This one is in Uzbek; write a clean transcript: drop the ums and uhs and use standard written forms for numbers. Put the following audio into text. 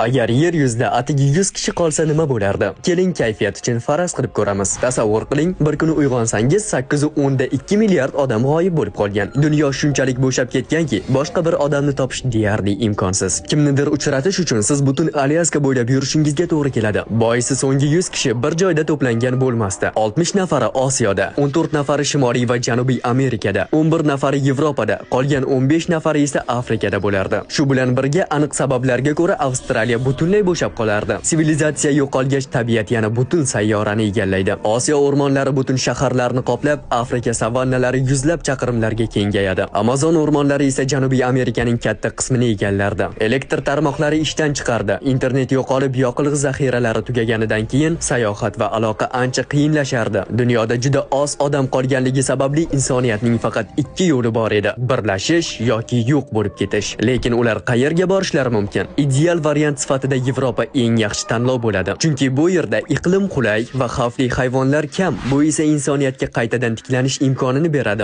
Agar yer yuzida atigi 100 kishi qolsa nima bo'lardi? Keling, kayfiyat uchun faraz qilib ko'ramiz. Tasavvur qiling, bir kuni uyg'onsangiz 8.2 milliard odam g'oyib bo'lib qolgan. Dunyo shunchalik bo'shab ketganki, boshqa bir odamni topish deyarli imkonsiz. Kimnidir uchratish uchun siz butun Alyaska bo'ylab yurishingizga to'g'ri keladi. Boisi so'nggi 100 kishi bir joyda to'plangan bo'lmasdi. 60 nafari Osiyoda, 14 nafari Shimoliy va Janubiy Amerikada, 11 nafari Yevropada, qolgan 15 nafari esa Afrikada bo'lardi. Shu bilan birga aniq sabablarga ko'ra Avstraliya butunlay bo'shab qolardi. Sivilizatsiya yo'qolgach, tabiat yana butun sayyorani egallaydi. Osiyo o'rmonlari butun shaharlarni qoplab, Afrika savannalari yuzlab chaqirimlarga kengayadi. Amazon o'rmonlari esa Janubiy Amerikaning katta qismini egallardi. Elektr tarmoqlari ishdan chiqardi. Internet yo'qolib, yoqilg'i zaxiralari tugaganidan keyin sayohat va aloqa ancha qiyinlashardi. Dunyoda juda oz odam qolganligi sababli insoniyatning faqat ikki yo'li bor edi: birlashish yoki yo'q bo'lib ketish. Lekin ular qayerga borishlari mumkin? Ideal variant sifatida Yevropa eng yaxshi tanlov bo'ladi. Chunki bu yerda iqlim qulay va xavfli hayvonlar kam. Bu esa insoniyatga qaytadan tiklanish imkonini beradi.